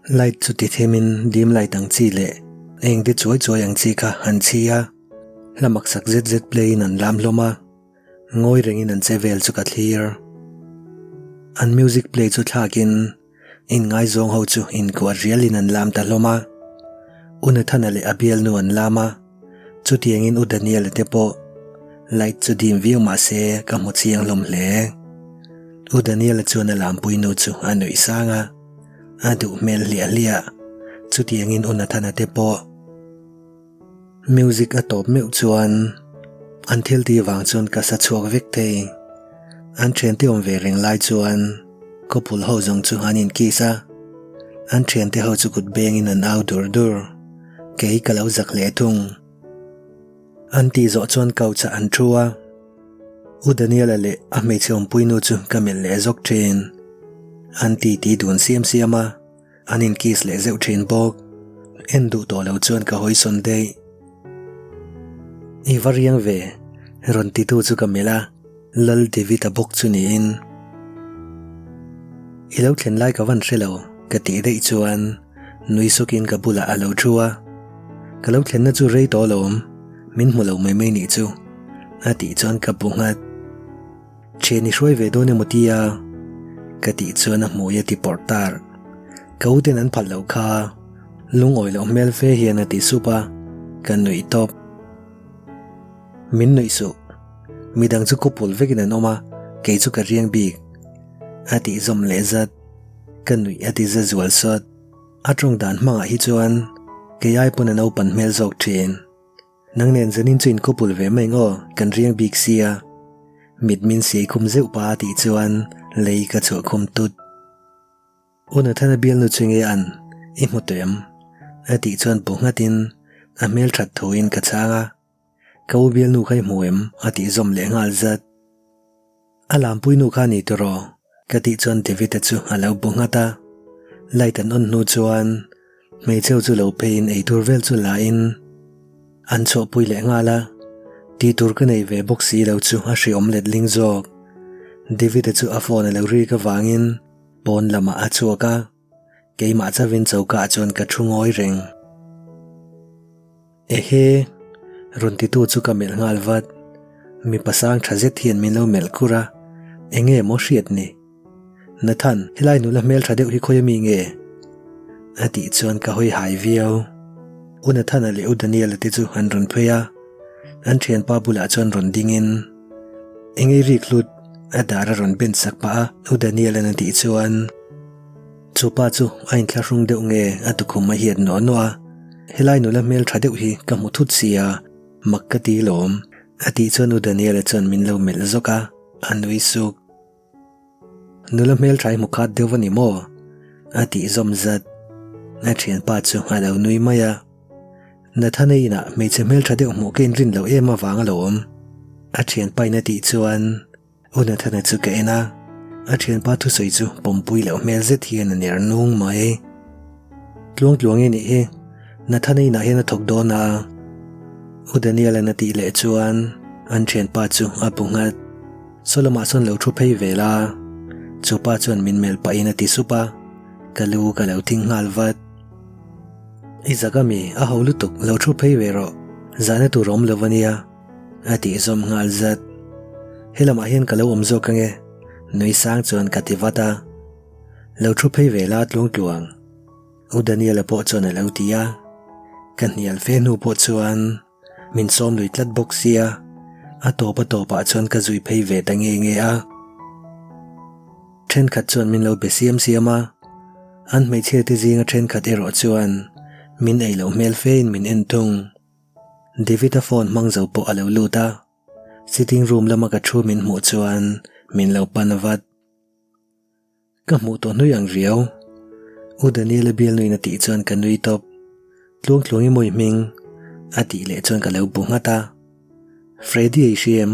Light chu ti themin dim light ang chi leh eng te chuai chuai ang chi kha an chhi a, hla maksak zet zet play in an lam hlawm a, ngawi rengin an che vel chu ka thlir. An music play chu thlakin inngaizawng ho chu inkuah rialin an lam ta hlawm a, U Nathana leh a bialnu an lam a, chutiangin U Daniela te pawh light chu dim viau mah se ka hmu chiang hlawm hle. U Daniela chuan a lampuinu chu a nuih sang a. A duh hmel hliah hliah, chutiangin U Nathana te pawh music a tawp meuh chuan an thil tih vang chuan ka sa chhuak vek thei. An thiante awm ve reng lai chuan couple ho zawng chu an in kiss a, an thiante ho chu kut bengin an au dur dur, kei ka lo zak leh thung. An tih zawh chuan couch ah an thu a, U Daniela leh a hmeichhe awmpui nu chu ka melh leh zawk thin. An ti ti dun siam siam a, an in kiss leh zeuh thin bawk. En duh tawh lo chuan ka hawi sawn daih. I va riang ve, rawn ti tu chu ka melh a, Lal David-a bawk chu niin. I lo thlen lai ka van hre lo, ka tih daih chuan Nui sawkin ka bulah a lo thu a, Ka lo thlenna chu rei tawh alawm, min hmu lo mai mai nih chu, a tih chuan ka bu nghat. Thian i hruai ve dawn emaw tia? Ka tih chuan a hmui a ti pawrh tar. Ka u ten an phalh loh kha, lungawi loh hmel fe hian a ti sup a, ka nuih tawp. Min nuih suh. Midang chu kawpul vekin an awm a, kei chu ka riang bik, a tih zawm leh zat. Ka nuih a ti za zual sawt. A tawng dan hmangah hi chuan kei ai pawn a naupan hmel zawk thin. Nang nen zanin chu inkhawpul ve mai ngaw kan riang bik sia. Mit min siai khum zeuh pa a tih chuan lei ka chhuah khum tut. U Nathana bialnu chu nge an i hmu tawh em? A tih chuan bu nghatin a hmel that thuin ka chhang a. Ka u bialnu kha i hmu em? A tih zawm leh nghal zat. A lampui nu kha ni tawh ka tih chuan David-a chu a lo bu nghat a. Light an on hnu chuan hmeichheu chu lo pheiin eitur vel chu la in an chhuahpui leh nghal a. Tih tur ka nei ve bawk si lo chu a hriawm letling zawk. David-a chu a phone a lo rik avangin pawn lamah a chhuak a. Keimah chauhin choka ah chuan ka thu ngawi reng. Ehe! Rawn titu chu ka melh nghal vat. Mipa sang tha zet hian min lo melh khur a, enge maw hriat ni? Nathan, helai nula hmel tha deuh hi khawi ami nge? A tih chuan ka hawi hai viau. U Nathana leh U Daniela te chu an rawn phei a, an thianpa bulah chuan rawn dingin, Enge rik hlut? A dar a rawn ben sak pah a, U Daniela'n a tih chuan, Chu pa chu a inthlahrung deuh nge a tukhum a hiat nuah nuah a, helai nula hmel tha deuh hi ka hmu thut sia, mak ka ti lawm, a tih chuan U Daniela chuan min lo melh zawk a, a nui suk. Nula hmel tha i hmu khat deuh a ni maw? a tih zawm zat. A thianpa chu a lo nui mai a. Nathana inah hmeichhe hmel tha deuh hmuh ka inrin loh em avang a lo awm. A thianpa in a tih chuan U Nathana chu ka en a, a thianpa thusawi chu pawmpui loh hmel zet hian a ner nung mai. Tluang tluang i nih hi, Nathana inah hian a thawk dawn a. U Daniel-a'n a tih leh chuan an thianpa chu a bu nghat. Saw lamah sawn lo thu phei ve la. Chu pa chuan min melh pahin a ti sup a, ka lu ka lo thing nghal vat. I zak ami, a ho lutuk, lo thu phei ve rawh, zahna tur a awm lo ania. A tih zawm nghal zat. Helamah hian ka lo awm zawk ange, nui sang chuan ka ti vat a. Lo thu phei ve la tluang tluang. U Daniela pawh chuan a lo ti a. Ka hnial fe hnu pawh chuan min sawm lui tlat bawk sia, a tawp a tawpah chuan ka zui phei ve ta nge nge a. Thenkhat chuan min lo be siam siam a, an hmeichhia te zinga thenkhat erawh chuan min ei loh hmel fein min en thung. David-a phone hmang zo pawh a lo lut a, sitting room lama ka thu min hmuh chuan min lo pan vat. Ka hmuh tawh hnui ang riau. U Daniel-a bialnuin a tih chuan ka nui tawp. Tluang tluang i mawi hming a tih leh chuan ka lo bu nghat a. Freddy ei hri em?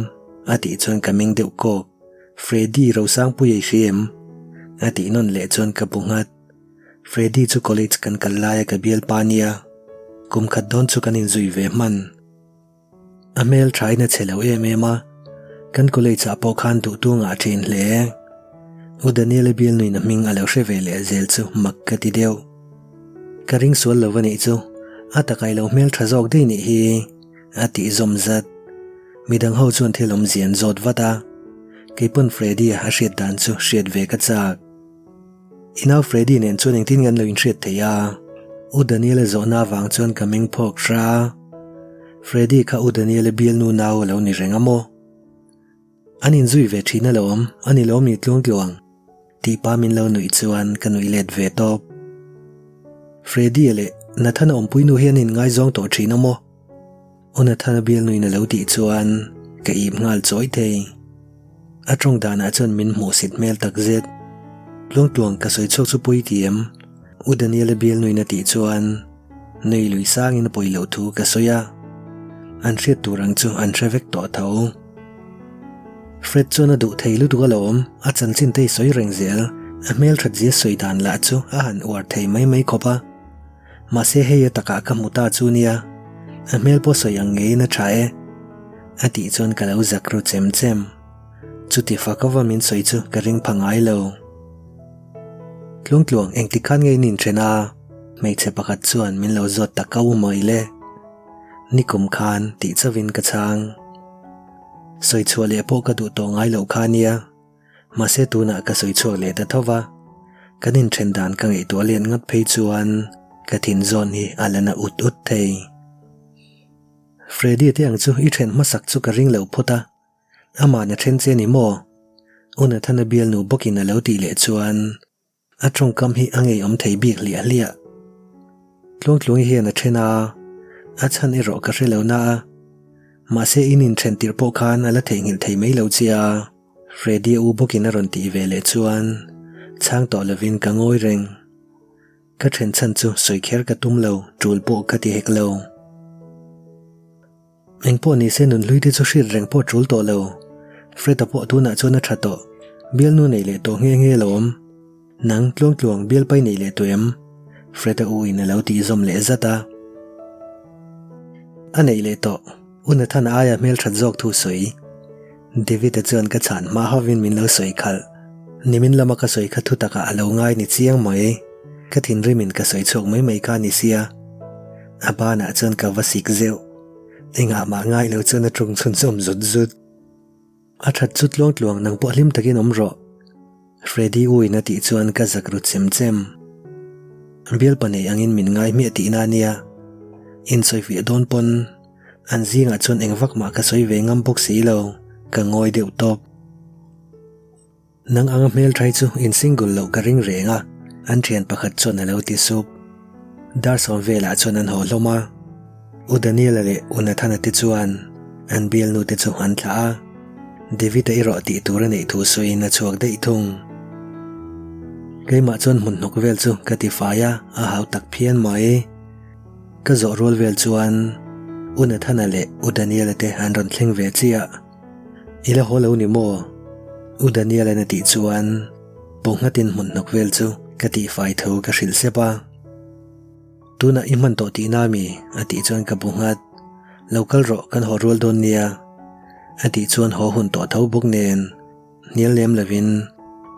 a tih chuan ka meng deuh kawk. Freddy Rosangpui ei hri em? a tih nawn leh chuan ka bu nghat. Freddy chu college kan kal laia ka bialpa nia, kum khat dawn chu kan inzui ve hman. A hmel thain a che lo em em a, kan college ah pawh khan duhtu ngah thin hle. U Daniel-a bialnuin a hming a lo hre ve leh zel chu mak ka ti deuh. Ka ring sual lo a nih chu, a takah i lo hmel tha zawk daih nih hi, a tih zawm zat. Midang ho chuan thil awmzia an zawt vat a, keipawn Freddy-a a hriat dan chu hriat ve ka chak. I nau Freddy nen chuan engtin nge an lo inhriat thei a? U Daniel-a zawhna avang chuan ka meng phawk hra. Freddy kha U Daniel-a bialnu nau a lo ni reng a maw? An inzui ve thin alawm, a ni lawm ni tluang tluang? Tih pa min lo nuih chuan ka nuih let ve tawp. Freddy-a leh Nathan-a awmpui nu hi an inngaizawng tawh thin a maw? U Nathan-a bialnuin a lo tih chuan ka ip nghal chawi thei. A tawng danah chuan min hmuhsit hmel takzet. Tluang tluang ka sawi chhuak chu pawi ti em? U Daniel-a bialnuin a tih chuan nui lui sangin a pawi loh thu ka sawi a. An hriat tur ang chu an hre vek tawh tho. Fred chuan a duh thei lutuk alawm, a chanchin te i sawi reng zel, a hmelthat zia sawi dan lah chu a han uar thei mai mai khawp a. Mahse hei a takah ka hmu ta chu nia, a hmel pawh sawi ang ngeiin a tha e, a tih chuan ka lo zak ru chem chem. Chuti fak ava min sawi chu ka ring pha ngai lo. Tluangtluang engtik khan nge in inthen a? Hmeichhe pakhat chuan min lo zawt ta kau mai le. Nikum khan tih chauhin ka chhang. Sawi chhuah leh pawh ka duh tawh ngai loh kha nia. Mahse tunah ka sawi chhuak leh ta tho va, kan inthen dan ka ngaihtuah lian ngawt phei chuan ka thin zawn hi a la na ut ut thei. Freddy te ang chu i then hmasak chu ka ring lo phawt a, amah na then che ni maw? U Nathana bialnu bawkin a lo tih leh chuan A tawngkam hi a ngeiawm thei bik hliah hliah. Tluangtluangi hian a then a, a chhan erawh ka hre lo na a. Mahse in inthen tirh pawh khan a la theihnghilh thei mai lo che a, Freddy a u bawkin a rawn tih ve leh chuan chhang tawh lovin ka ngawi reng. Ka then chhan chu sawi kher ka tum lo, tul pawh ka ti hek lo. Engpawh nise nunhlui te chu hriat reng pawh tul tawh lo. Fred-a pawh tunah chuan a tha tawh. Bialnu nei leh tawh nghe nghe lo awm. Nang tluangtluang bialpai nei leh tawh em? Fred-a u in a lo tih zawm leh zat a. A neih leh tawh. U Nathan-a aia hmelthat zawk thu sawi. David-a chuan ka chhan hma hovin min lo sawi khalh. Nimin lama ka sawi kha thu takah a lo ngai ni chiang mai. Ka thinrimin ka sawi chhuak mai mai kha ni sia. A banah chuan ka va sik zeuh. Engah mah ngai lo chuan a ṭung chhunzawm zut zut. A ṭhat chu tluang tluang nang pawh hlim takin awm rawh. Freddy u in a tih chuan ka zak ru chem chem. Bialpa nei angin min ngai hmiah tihna a nia. Insawifiah dawn pawn an zingah chuan eng vak mah ka sawi ve ngam bawk si lo, ka ngawi deuh tawp. Nang anga hmelthai chu in single loh ka ring reng a, an thian pakhat chuan a lo ti sup. Dar sawm velah chuan an haw hlawm a, U Daniel-a leh U Nathan-a te chuan an bialnu te chu an thlah a, David-a erawh tih tur a neih thu sawiin a chhuak daih thung. Keimah chuan hmun hnawk vel chu ka ti fai a, a hau tak phian mai. Ka zawh rual vel chuan U Nathan-a leh U Daniel-a te an rawn thleng ve chiah. I la haw lo ni maw? U Daniel-a'n a tih chuan paw nghatin hmun hnawk vel chu ka tihfai tho ka hrilh sep a. Tunah i hman tawh tihna mi? a tih chuan ka bu nghat. Lo kal rawh kan haw rual dawn nia a tih chuan haw hun tawh tho bawk nen hnial lem lovin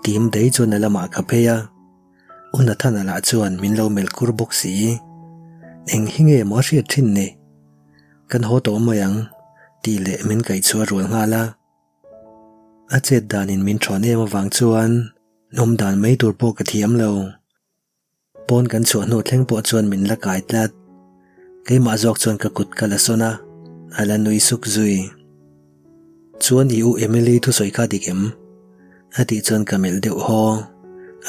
tim dei chuan a lamah ka phei a. U Nathan-a lah chuan min lo melh kur bawk si. Eng hi nge maw a hriat thin ni? Kan haw tawh mai ang, tih leh min kaih chu a rual nghal a. A chet danin min thawn em avang chuan awm dan mai tur pawh ka thiam lo. Pawn kan chhuah hnu thleng pawh chuan min la kai tlat. Keimah zawk chuan ka kut ka la sawn a, a la nui suk zui. Chuan i u Emily thusawi kha dik em? A tih chuan ka melh deuh haw.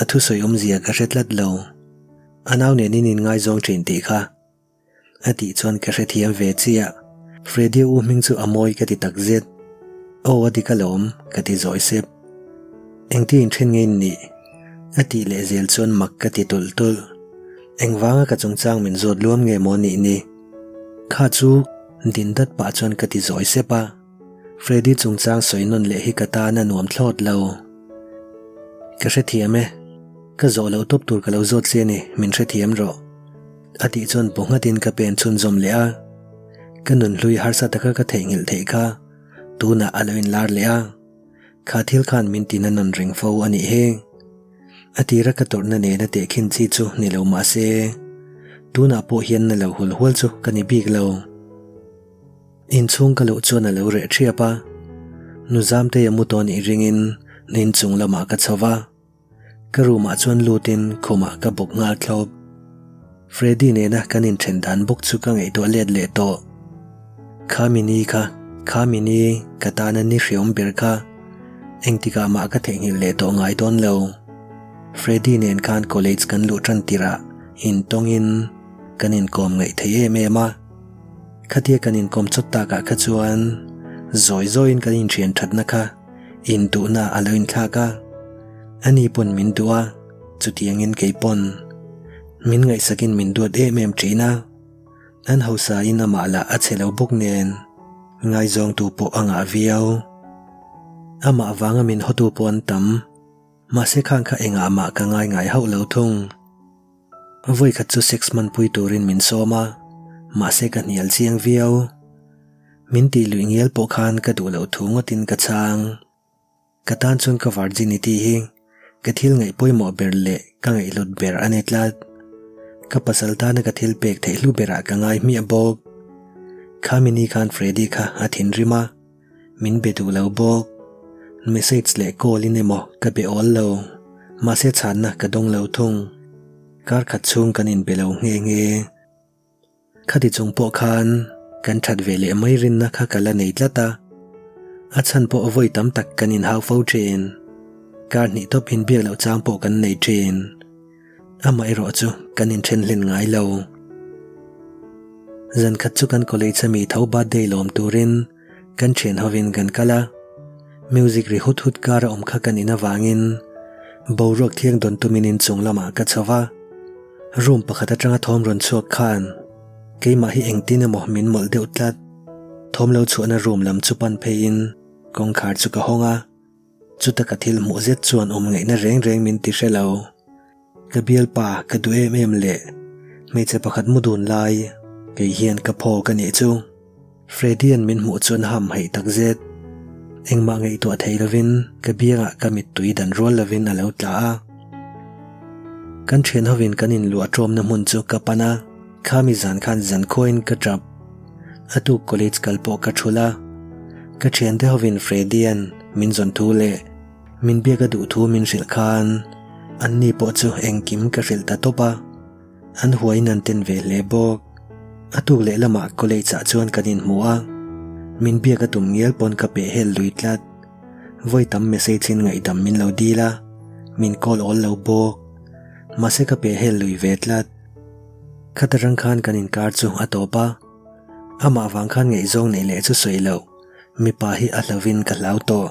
A thusawi awmzia ka hre tlat lo. A nau nen in inngaizawng thin tih kha. A tih chuan ka hrethiam ve chiah. Freddy u hming chu a mawi ka ti takzet. Aw a dik alawm, ka ti zawi sep. Engti inthen nge in nih? A tih leh zel chuan mak ka ti tulh tulh. Engvanga ka chungchang min zawt luam nge maw nih ni? Kha chu din dat pah chuan ka ti zawi sep a. Freddy chungchang sawi nawn leh hi ka tan a nuam thlawt lo. Ka hrethiam e. Ka zawh loh tawp tur ka lo zawt che a ni, min hrethiam rawh. A tih chuan bu nghatin ka pen chhunzawm leh a. Ka nunhlui harsa taka ka theihnghilh theih kha tunah a lo inlar leh a. Kha thil khan min tina nawn reng fo a nih hi. A tira ka tawrhna nena tehkhin chi chu ni lo mah se. Tunah pawh hian na lo hul hual chu ka ni bik lo. Inchhung ka luh chuan a lo reh thiap a, Nu Zamtei a mu tawh nih ringin inchung lamah ka chho va. Ka room ah chuan lutin khumah ka bawk nghal thlawp. Freddy nena kan inthen dan bawk chu ka ngaihtuah let leh tawh. Kha mini kha, kha mini ka tana ni hriawm ber kha engtikah mah ka theihnghilh leh tawh ngai dawn lo. Freddy nen khan college kan luh tan tirah intawngin kan inkawm ngaih thei em em a. Khatia kan inkawm chawt takah kha chuan zawi zawiin kan inthian thatna kha Induhna a lo inthlak a, ani pawn min duh a, chutiangin kei pawn min ngaihsakin min duat em em thin a. An hausain amah lah a che lo bawk nen ngaizawngtu pawh a ngah viau. Amah vanga min hawtu pawh an tam, mahse khang kha engah mah ka ngai ngai hauh lo thung. Vawikhat chu sex hmanpui turin min sawm a, mahse ka hnial chiang viau. Min tih luih ngial pawh khan ka duh loh thu ngawtin ka chhang. Ka tan chuan ka virginity hi ka thil ngaih pawimawh ber leh ka ngaihhlut ber a ni tlat. Ka pasal tana ka thil pek theih hlu berah ka ngai hmiah bawk. Khami ni khan Freddy kha a thinrim a. Min be duh lo bawk. Message leh call in emaw ka be awl lo. Mahse chhanna ka dawng lo thung. Kar khat chhung kan inbe lo nghe nghe. Khati chung pawh khan kan that ve leh mai rinna kha ka la nei tlat a. A chhan pawh vawi tam tak kan inhau fo thin. Kar hnih tawp inbiak loh chang pawh kan nei thin. Amah erawh chu kan inthen hlen ngai lo. Zan khat chu kan college ami tho birthday lawm turin kan thian hovin kan kal a. Music ri hut hut kar a awm kha kan in avangin boruak thiang dawn tumin inchung lamah ka chho va. Room pakhat atanga thawm rawn chhuak khan keimah hi engtin emaw min mawlh deuh tlat. Thawm lo chhuahna room lam chu pan pheiin kawngkhar chu ka hawng a. Chuta ka thil hmuh zet chuan awm ngaihna reng reng min ti hre lo. Ka bialpa ka duh em em leh hmeichhe pakhat mu dun lai kei hian ka phawk a nih chu. Freddy-a'n min hmuh chuan ham haih tak zet. Engmah ngaihtuah thei lovin ka biangah ka mittui dan rual lovin a lo tla a. Kan thian hovin kan inluah ṭawmna hmun chu ka pan a, khami zan khan zankhuain ka ṭap. A tuk college kal pawh ka thul a, ka thiante hovin Freddy-a'n min zawn thu leh min biak a duh thu min hrilh khan anni pawh chu engkim ka hrilh ta tawp a, an huaiin an ten ve hle bawk. A tuk leh lamah college ah chuan kan inhmu a, min biak a tum ngial pawn ka peh hel lui tlat. Vawi tam message in ngaihdam min lo dil a, min call awl lo bawk. Mahse ka peh hel lui ve tlat. Khat atang khan kan inkar chu a tawp a, amah vang khan ngaihzawng neih leh chu sawi loh, mipa hi a hlovin ka hlau tawh.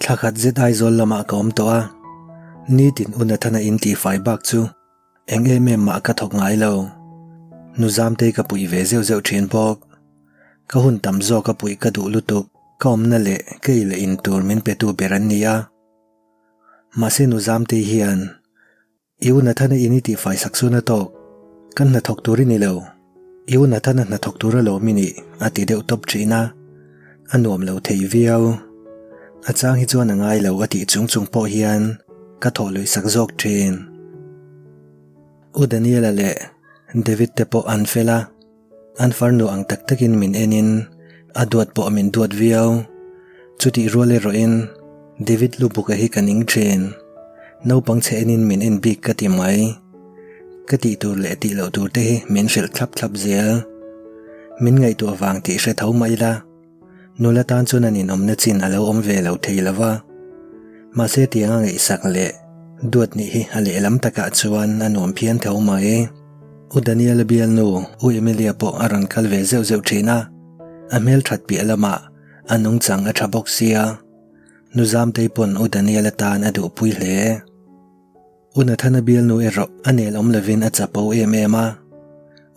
Thla khat zet Aizawl lamah ka awm tawh a, nitin U Nathana in tihfai bak chu eng em em mah ka thawk ngai lo. Nu Zamtei ka puih ve zeuh zeuh thin bawk. Ka hun tam zawk a puih ka duh lutuk, ka awmna leh ka i leh in tur min petu ber an ni a. Mahse Nu Zamtei hian I u Nathana in i tihfai sak chuan a tawk. Kan hnathawk tur i ni lo. I u Nathana hnathawk tur alawm i nih, a ti deuh tawp thin a. A nuam lo thei viau. A chang hi chuan a ngai lo a tih chung chung pawh hian ka thawh lui sak zawk thin. U Daniela leh David te pawh an fel a. An farnu ang tak takin min enin a duat pawh min duat viau. Chutih rual erawhin David Lubuka hi ka ning thin. Naupang chhe enin min en bik ka ti mai. Ka tih tur leh tih loh tur te hi min hrilh thlap thlap zel. Min ngaihtuah vang tih hre tho mah ila. Nula tan chuan an inawmna chin a lo awm ve lo thei lo va. Mahse tianga ngaihsak leh duat nih hi a lehlam takah chuan a nuam phian tho mai. U Daniela bialnu U Emilia pawh a rawn kal ve zeuh zeuh thin a, a hmelthat piah lamah a nungchang a tha bawk sia. Nu Zamtei pawn U Daniela tan a duhpui hle. U Nathana bialnu erawh a nel awm lovin a chapo em em a.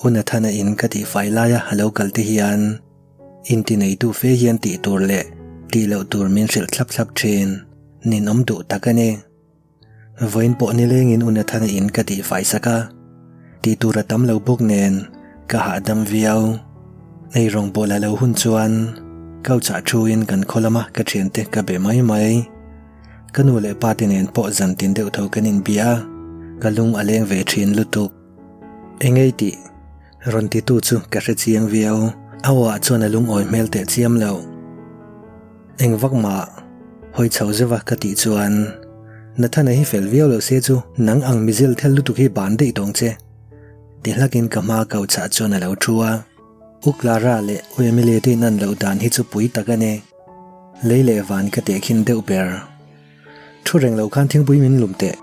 U Nathana in ka tihfai laia a lo kal te hian intineitu fe hian tih tur leh tih loh tur min hrilh thlap thlap thin, ninawm duh tak a ni. Vawiin pawh nilengin U Nathana in ka tihfai sak a, tih tur a tam lo bawk nen ka hahdam viau. Ei rawngbawl a lo hun chuan couch ah thuin kan khaw lama ka thiante ka be mai mai. Ka nu leh pa te nen pawh zan tin deuh tho kan inbia a, ka lung a leng ve thin lutuk. Eng ei tih? Rawn titu chu ka hre chiang viau. A aw ah chuan a lungawi hmel teh chiam lo. Eng vak mah hawi chho zeuh a ka tih chuan Nathana hi fel viau lo se chu nang ang mizil thel lutuk hi ban daih tawng che. Ti hlakin ka hma kau chah chuan a lo thu a. U Clara leh U Emilia te in an loh dan hi chu pui tak a ni. Lei leh van ka tehkhin deuh ber. Thu reng lo khan thingpui min lum teh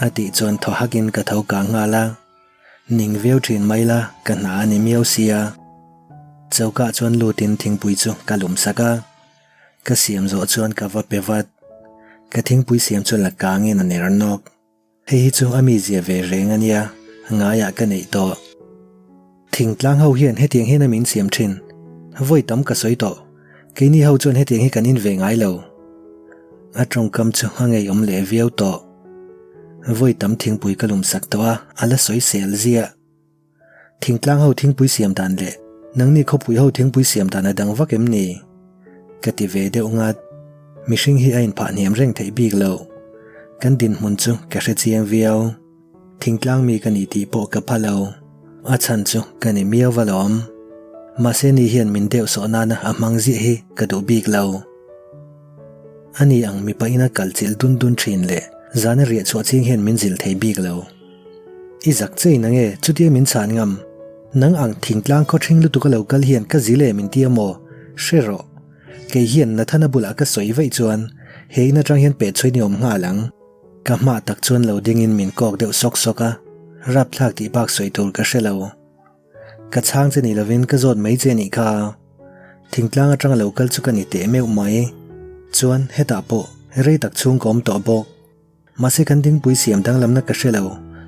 a tih chuan thaw hakin ka tho kang nghal a. Ning viau thin mai la, ka hna a ni miau sia. Choka chuan lutin thingpui chu ka lum sak a. Ka siam zawh chuan ka va pe vat. Ka thingpui siam chu la kangin a ner nawk. Hei hi chu a mizia ve reng a nia, ngaiah ka neih tawh. Thingtlang ho hian hetiang hian a min siam thin. Vawi tam ka sawi tawh. Keini ho chuan hetiang hi kan in ve ngai lo. A tawngkam chu a ngeiawm leh viau tawh. Vawi tam thingpui ka lum sak tawh a, a la sawi sel ziah. Thingtlang ho thingpui siam dan leh nangni khawpui ho thingpui siam dan a dang vak em ni? Ka ti ve deuh ngat. Mihring hi a inphah hniam reng theih bik lo. Kan dinhmun chu ka hre chiang viau. Thingtlang mi ka ni tih pawh ka pha lo. A chhan chu ka ni miau va lawm. Mahse ni hian min deuh sawh nana a hmang ziah hi ka duh bik lo. Ani ang mipa ina kal chilh dun dun thin leh zana riah chhuah ching hian min zilh thei bik lo. I zak che in ange chutia min chhan ngam. Nang ang thingtlang khaw thing lutuk a lo kal hian ka zil em inti a maw? Hre rawh. Kei hian Nathana bulah ka sawi vaih chuan he in atang hian peh chhuai ni awm nghal ang. Ka hma tak chuan lo dingin min kawk deuh sawk sawk a, rapthlak tih bak sawi tur ka hre lo. Ka chhang che ni lovin ka zawt mai che nih kha. Thingtlang atanga lo kal chu ka ni teh meuh mai. Chuan hetah pawh rei tak chhung ka awm tawh bawk. Mahse kan dingpui siam danglamna ka hre lo,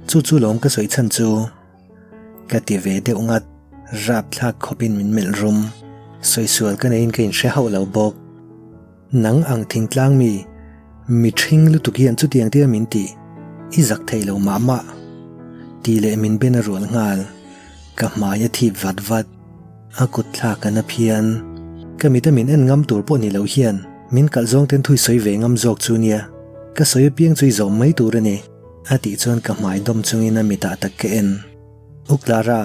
chu chu lawm ka sawi chhan chu. Ka ti ve deuh ngat, rapthlak khawpin min melh rum. Sawi sual ka neiin ka inhre hauh lo bawk. Nang ang thingtlang mi, mi ṭhing lutuk hian chutiang tia min tih, i zak thei lo mah mah. Tih leh min ben a rual nghal, ka hmai a thip vat vat, a kut thlak a na phian. Ka mita min en ngam tur pawh ni lo hian min kalh zawng ten thui sawi ve ngam zawk chu nia, ka sawi apiang chu i zawm mai tur a ni, a tih chuan ka hmai dawm chungin a mitah tak ka en. U Clara,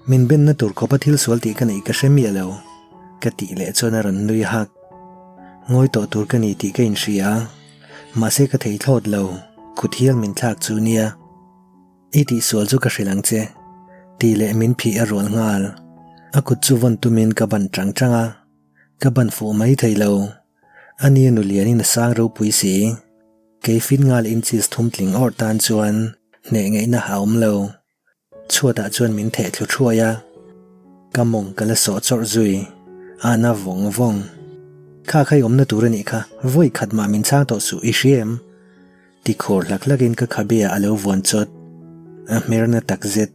min benna tur khawpa thil sual tih ka neih ka hre miah lo, ka tih leh chuan a rawn nui hak. Ngawi tawh tur ka ni tih ka inhria a, mahse ka thei thlawt lo, kut hial min thlak chu nia. I tihsual chu ka hrilh ang che, tih leh min phih a rual nghal. A kut chu vawn tumin ka ban chang chang a, ka ban fuh mai thei lo. A nia nu lianin a sang ropui si. Kei fit nghal inches thum tling awrh tan chuan hneh ngaihna a awm lo. Chhuatah chuan min theh thlu thuai a, ka mawng ka la sawh chawrh zui, a na vawng vawng. Kha kha i awmna tur a nih kha, vawi khat mah min chhang tawh suh i hria em? Ti khur hlak hlakin ka khabe ah a lo vuan chawt, a hmerna tak zet.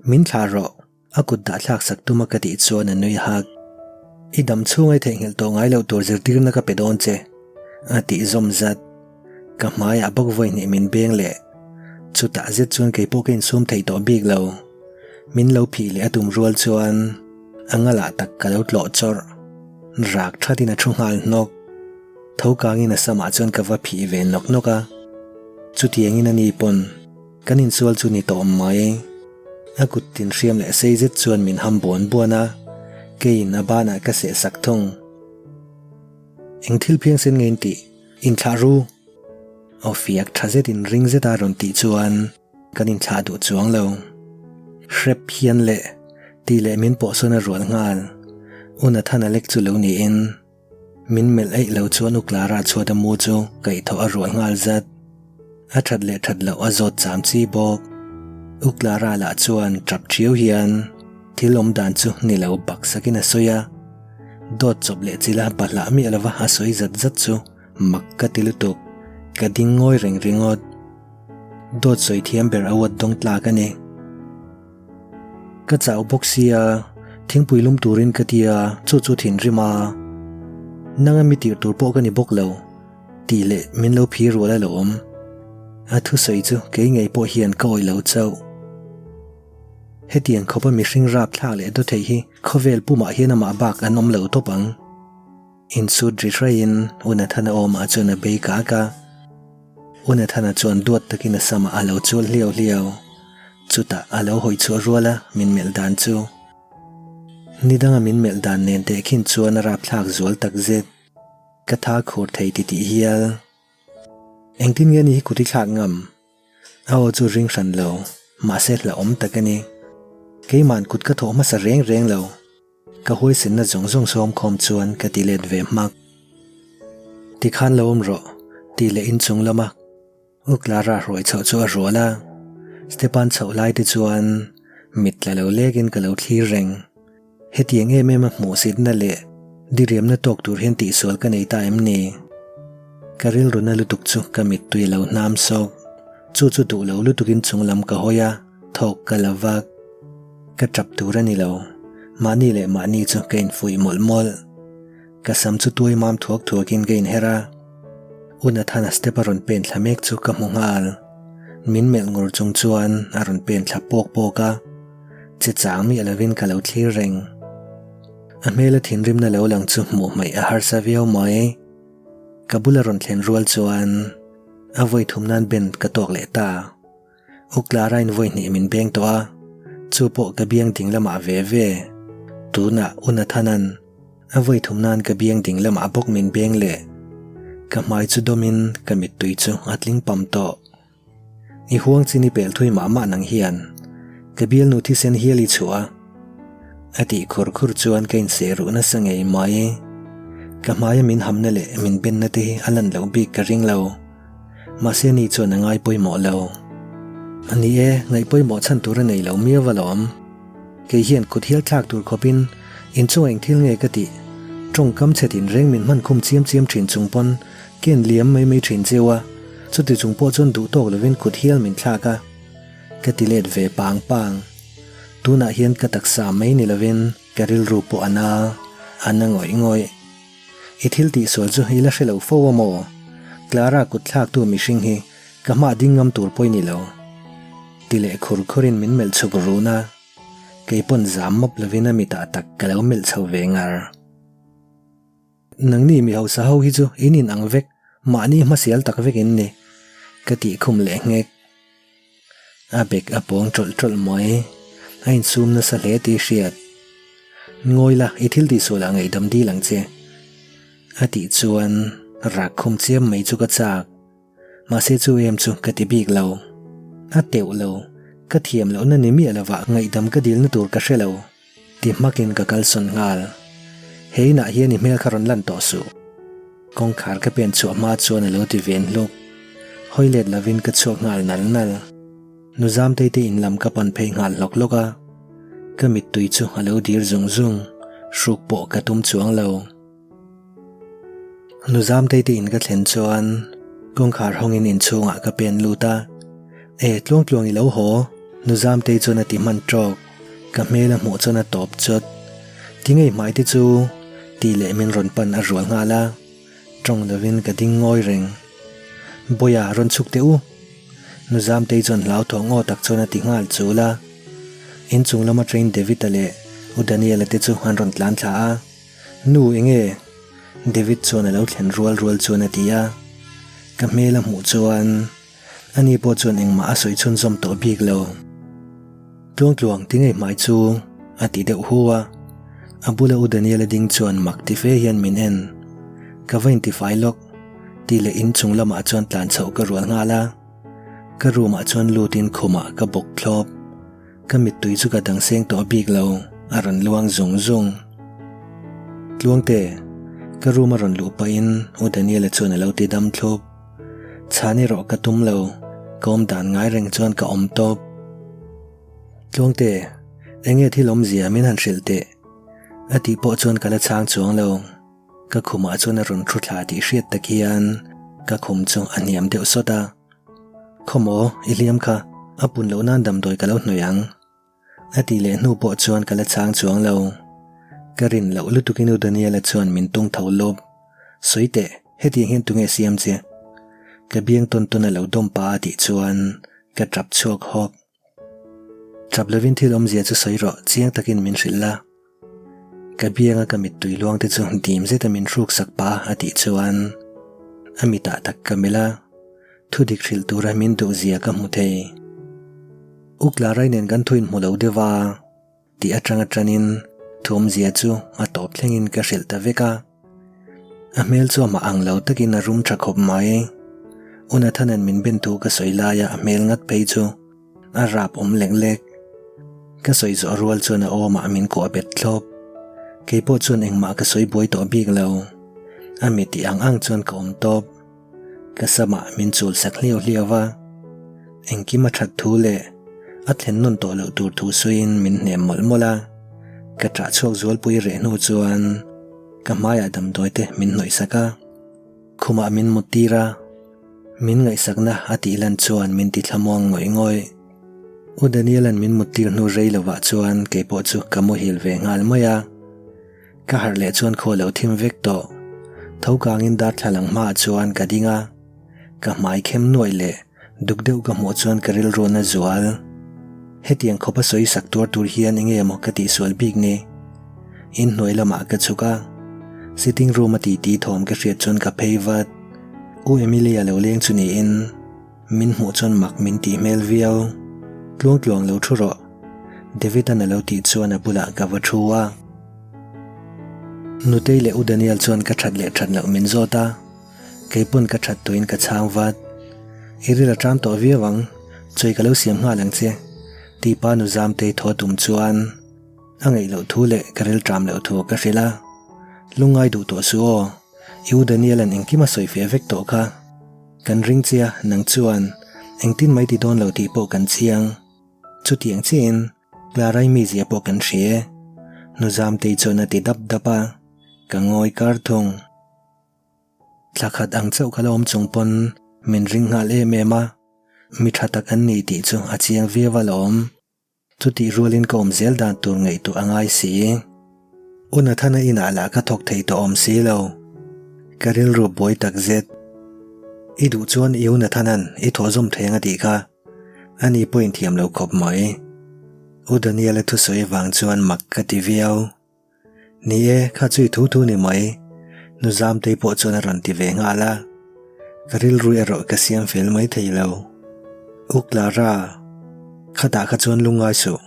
Min thlah rawh. A kut dah thlak sak tum a ka tih chuan a nui hak. I dam chhung ai theihnghilh tawh ngai loh tur zirtirna ka pe dawn che, a tih zawm zat. Ka hmaiah bawk vawi hnih min beng leh. Chutah zet chuan kei pawh ka insum thei tawh bik lo. Min lo phih leh a tum rual chuan a ngalah tak ka lo tlawh chawrh. Rak thatin a thu nghal hnawk. Tho kangin a samah chuan ka va phih ve nawk nawk a. Chutiangin a ni pawn. Kan insual chu ni tawh mai. A kut tin hriam leh sei zet chuan min ham buan buan a, keiin a banah ka seh sak thung. Eng thil phiangsen nge in tih? Inthlah ru! Aw fiak tha zet in ring zet a rawn tih chuan kan inthlah duh chuang lo. Hrep hian leh tih leh min pawhsawn a rual nghal. U Nathana lek chu lo niin. Min melh eih lo chuan U Clara chhuat a mu chu kaihthawh a rual nghal zat. A that leh that loh a zawt cham chi bawk. U Clara lah chuan tap thiau hian thil awm dan chu ni lo bak sakin a sawi a. Dawt chawp leh chila bahlah miah lova a sawi zat zat chu mak ka ti lutuk. Ka ding ngawi reng ringawt. Dawt sawi thiam ber a uat dawng tlak a ni. Ka chau bawk sia, thingpui lum turin ka ti a, chu chu thinrim a. Nanga mi tirh tur pawh ka ni bawk lo, tih leh min lo phi rual alawm. A thusawi chu kei ngei pawh hian ka awih lo chauh. Hetiang khawpa mihring rapthlak leh dawthei hi khawvel pumah hian amah bak an awm lo tawp ang. Insut ri hraiin U Nathana awmah chuan a bei kak a. U Nathana chuan duat takin a samah a lo chul hliau hliau. Chutah a lo hawi chhuah rual a, min melh dan chu. Ni danga min melh dan nen tehkhin chuan a rapthlak zual tak zet. Ka tha khur thei titih hial. Engtin nge ni hi kut i thlak ngam? A aw chu ring hran lo, mahse hlauhawm tak a ni. Keima'n kut ka thawh hmasa reng reng lo. Ka huaisenna zawng zawng sawm khawm chuan ka ti let ve hmak. Tikhan lo awm rawh, tih leh inchung lama U Clara hruai chhoh chu a rual a. Stepan chhoh lai te chuan mit tla lo lekin ka lo thlir reng. Hetiang em em a hmuhsitna leh diriamna tawk tur hian tihsual ka nei ta em ni? Ka rilruna lutuk chu ka mittui a lo hnam sawk. Chu chu duh lo lutukin chung lam ka hawi a, thawk ka la vak. Ka tap tur a ni lo. Mahni leh mahni chu ka infuih mawlh mawlh. Ka sam chu tuai mam thuak thuakin ka inher a. U Nathana step a rawn pen thla mek chu ka hmu nghal. Min melh ngur chung chuan a rawn pen thla pawk pawk a. Che chang miah lovin ka lo thlir reng. A hmela thinrimna lo lang chu hmuh hmaih a harsa viau mai. Ka bula rawn thlen rual chuan a vawi thum nan ben ka tawk leh ta. U Clara-in vawi hnih min beng tawh a, chu pawh ka biang ding lamah ve ve. Tunah U Nathan-a'n a vawi thum nan ka biang ding lamah bawk min beng leh. Ka hmai chu dawmin ka mittui chu a tling pam tawh. I huang chin i pel thui mah mah nang hian ka bialnu thisen hial i chhuah a. A tih khur khur chuan ka inseh ruh nasa ngei mai. Ka hmaia min hamna leh min benna te hi a lan loh bik ka ring lo. Mahse ani chuan a ngai pawimawh lo. A ni e, ngaih pawimawh chhan tur a nei lo miau alawm. Kei hian kut hial thlak tur khawpin inchunga eng thil nge ka tih? Tawngkam chhe tin reng min hman khum chiam chiam thin chung pawn ken liam mai mai thin cheu a, chuti chung pawh chuan duh tawk lovin kut hial min thlak a. Ka ti let ve pang pang. Tunah hian ka taksa mai ni lovin ka rilru pawh a na, a na ngawih ngawih. I thil tihsual chu i la hre lo fo a maw? Clara kut thlaktu mihring hi ka hmah ding ngam tur pawh i ni lo. Ti leh khur khurin min melh chhuk run a, kei pawn zam mawp lovin a mitah tak ka lo melh chho ve ngar. Nangni mi hausa ho hi chu in in ang vek, mahni hmasial tak vek in ni, ka tih khum leh nghek. A bek a pawng tawlh tawlh mai, a insum nasa hle tih hriat. Ngawi la, i thil tihsual ah ngaihdam dil ang che, a tih chuan rak khum chiam mai chu ka chak. Mahse chu em chu ka ti bik lo. A teuh lo, ka thiam lohna ni miah lovah ngaihdam ka dilna tur ka hre lo. Ti hmakin ka kalsawn nghal. He inah hian i hmel kha rawn lan tawh suh. Kawngkhar ka pen chhuah hma chuan a lo ti ven hluk. Hawi let lovin ka chhuak nghal nal nal. Nu Zamtei te in lam ka pan phei nghal hlawk hlawk a. Ka mittui chu a lo dir zung zung, hruk pawh ka tum chuang lo. Nu Zamtei te in ka thlen chuan kawngkhar hawngin inchhungah ka pen lut a, E tluang tluang i lo haw, Nu Zamtei chuan a ti hman tawk, ka hmel a hmuh chuan a tawp chawt. Ti ngei hmai te chu tih leh min rawn pan a rual nghal a, tawng lovin ka ding ngawi reng. Bawiha rawn chhuk teh u. Nu Zamtei chuan hlauthawng aw tak chuan a ti nghal chul a. Inchung lama train David-a leh U Daniel-a te chu an rawn tlan thla a. Nu enge? David chuan a lo thlen rual rual chuan a ti a. Ka hmel a hmuh chuan ani pawh chuan engmah a sawi chhunzawm tawh bik lo. Tluangtluang ti ngei hmai chu a ti deuh hu a. A bula U Daniel a ding chuan mak ti fe hian min en. Ka va intifai lawk tih leh inchung lamah chuan tlan chhoh ka rual nghal a. Ka room ah chuan lutin khumah ka bawk thlawp. Ka mittui chu ka dang seng tawh bik lo, a rawn luang zung zung. Tluangte, ka room a rawn luh pahin U Daniel-a chuan a lo ti dam thlup. Chhan erawh ka tum lo, ka awm dan ngai reng chuan ka awm tawp. Tluangte, enge thil awmzia min han hrilh teh? A tih pawh chuan ka la chhang chuang lo. Ka khumah chuan a rawn thu thla tih hriat tak hian ka khum chu a hniam deuh sawt a. Khawmaw, i hliam kha, a pun loh nan damdawi ka lo hnawih ang. A tih leh hnu pawh chuan ka la chhang chuang lo. Ka rin loh lutukin U Daniela chuan min tung tho lawp. Sawi teh, hetiang hian tunge siam che? Ka biang tawn tawn a lo dawm pa a tih chuan ka tap chhuak hawk. Tap lovin thil awmzia chu sawi rawh, chiang takin min hrilh la. Ka bianga ka mittui luang te chu dim zeta min hruk sak pa a tih chuan a mitah tak ka melh a, thudik hrilh tura min duh zia ka hmu thei. U Clara-i nen kan thu inhmu lo deuh a, tih atanga tanin thawmzia chu a tawp thlengin ka hrilh ta vek a. A hmel chu amah ang lo takin a rum tha khawp mai. U Nathan-a'n min ben thu ka sawi laia a hmel ngat phei chu a rap awm lek lek. Ka sawi zawh rual chuan a awmah min kuah bet thlawp. Kei pawh chuan engmah ka sawi buai tawh bik lo. A mi tih ang ang chuan ka awm tawp. Ka samah min chul sak hliau hliau a, engkim a that thu leh a thlen nawn tawh loh tur thu suiin min hnem mawlh mawlh a. Ka ṭah chhuak zualpui reh hnu chuan ka hmaiah damdawi te min hnawih sak a, khumah min mut tir a, min ngaihsakna a tih lan chuan min ti thlamuang ngawih ngawih. U Daniel-a'n min mut tir hnu rei lovah chuan keipawh chu ka muhil ve nghal mai a. Ka harh leh chuan khaw lo thim vek tawh. Tho kangin darthlalang hmaah chuan ka ding a, ka hmai khem nuaih leh duk deuh ka hmuh chuan ka rilru na zual. Hetiang khawp a sawi sak tuar tur hian enge maw ka tihsual bik ni? Inhnuai lamah ka chhuk a, sitting room a titi thawm ka hriat chuan ka phei vat. U Emilia lo leng chu niin. Min hmuh chuan mak min tih hmel viau. Tluang tluang lo thu rawh. David-a'n a lo tih chuan a bulah ka va thu a. Nutei leh U Daniel chuan ka that leh that loh min zawt a, kei pawn ka that tuin ka chhang vat. I ril a ṭam tawh viau ang, chawi ka lo siam nghal ang che, tih pa nu Zamtei thaw tum chuan a ngaih loh thu leh ka ril ṭam loh thu ka hrilh a. Lungngai duh tawh suh aw, i U Daniel-a'n engkim a sawi feh vek tawh kha. Kan ring che a, nang chuan engtin mai ti dawn lo tih pawh kan chiang. Chutiang chiahin Clara-i mizia pawh kan hria e. Nu Zamtei chuan a ti dap dap a, ka ngawi kar thung. Thla khat ang chauh ka la awm chung pawn min ring nghal em em a, mi tha tak an ni tih chu a chiang viau alawm. Chutih rualin ka awm zel dan tur ngaihtuah a ngai si. U Nathana inah lah ka thawk thei tawh awm si lo. Ka rilru buai tak zet. I duh chuan i U Nathana'n i thawh zawm thei ang a tih kha. Ani pawhin thiam lo khawp mai. U Daniel-a thusawi avang chuan mak ka ti viau. Ni e, kha chu i thu thu ni mai. Nu Zamtei pawh chuan a rawn ti ve nghal a. Ka rilru erawh ka siam fel mai thei lo. U Clara, khatah kha chuan lungngai suh.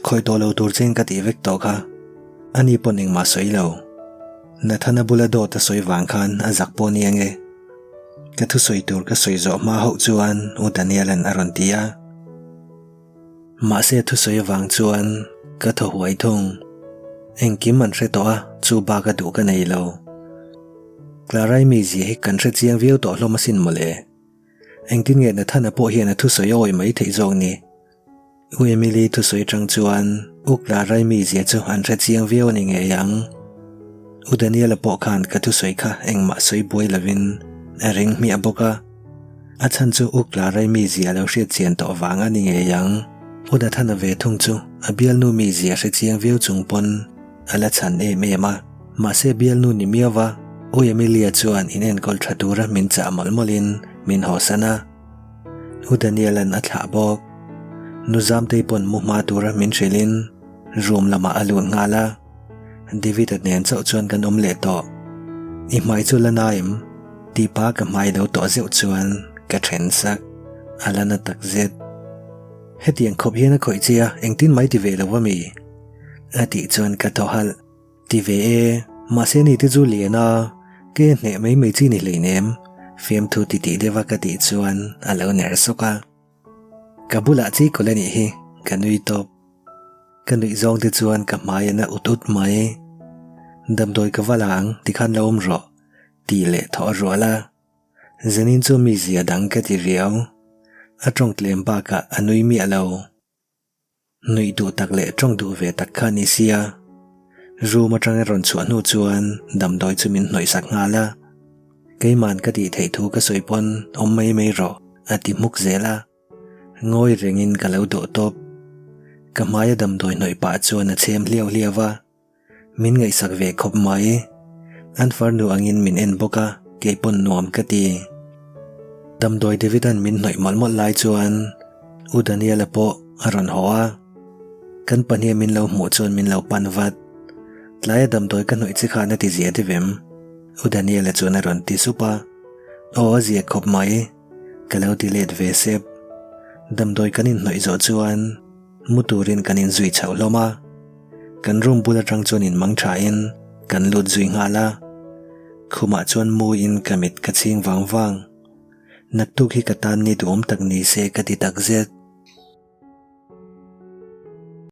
Khawih tawh lo tur chein ka tih vek tawh kha. Ani pawn engmah sawi lo. Nathana bula dawt a sawi vang khan a zak pawh ni ange. Ka thusawi tur ka sawi zawh hma hauh chuan U Daniel-a'n a rawn ti a. Mahse thusawi avang chuan ka thaw huai thung. Engkim an hre tawh a, chu bak a duh ka nei lo. Clara-i mizia hi kan hre chiang viau tawh hlawm asin mawle. Engtin nge Nathana pawh hian a thusawi a awih mai theih zawk ni? U Emily thusawi atang chuan U Clara-i mizia chu an hre chiang viau a ni ngei ang. U Daniel-a pawh khan ka thusawi kha engmah sawi buai lovin a ring hmiah bawk a. A chhan chu U Clara-i mizia lo hriat chian tawh vang a ni ngei ang. U Nathana ve thung chu a bialnu mizia hre chiang viau chung pawn a la chhan em em a. Mahse bialnu ni miau va, U Emilia chuan in enkawl tha tura min chah mawlh mawlhin min hawsan a. U Daniel-a'n a thlah bawk. Nu Zamtei pawn mu hma tura min hrilhin room lamah a lut nghal a. David-a nen chauh chuan kan awm leh tawh. I hmai chu la na em? Tih pa ka hmai lo tawh zeuh chuan ka then sak. A la na tak zet. Hetiang khawp hian a khawih che a, engtin mai ti ve lo a mi? A tih chuan ka thaw halh. Ti ve e, mahse ni te chu lian a, ke hneh mai mai chi ni hleinem, fiamthu ti tih deuh a ka tih chuan a lo ner sawk a. Ka bulah chi kawlh a nih hi, ka nui tawp. Ka nuih zawng te chuan ka hmai a na ut ut mai. Damdawi ka va la ang tikhan lo awm rawh tih leh thawh a rual a. Zanin chu mi zia dang ka ti riau. A tawng tlem bakah a nui miah lo. Nuih duh tak leh tawng duh ve tak kha ni sia. Room atanga rawn chhuah hnu chuan damdawi chu min hnawih sak nghal a. Keiman ka tih theih thu ka sawi pawn awm mai mai rawh a ti hmuk zel a. Ngawi rengin ka lo dawh tawp. Ka hmaia damdawi hnawih pah chuan a chhem hliau hliau a, min ngaihsak ve khawp mai. An farnu angin min en bawk a, kei pawn nuam ka ti. Damdawi David-a'n min hnawih mawlh mawlh lai chuan U Daniel-a pawh a rawn haw a, kan pahniha min lo hmuh chuan min lo pan vat. Tlaia damdawi ka hnawih che khan a ti zia deuh em? U Daniel-a chuan a rawn ti sup a, Aw a zia khawp mai. Ka lo ti let ve sep. Damdawi kan inhnawih zawh chuan mu turin kan inzui chhoh hlawm a. Kan room bul atang chuan inmang thain kan lut zui nghal a. Khumah chuan muin ka mit ka chhing vang vang. Naktuk hi ka tan ni duhawm tak ni se ka ti takzet.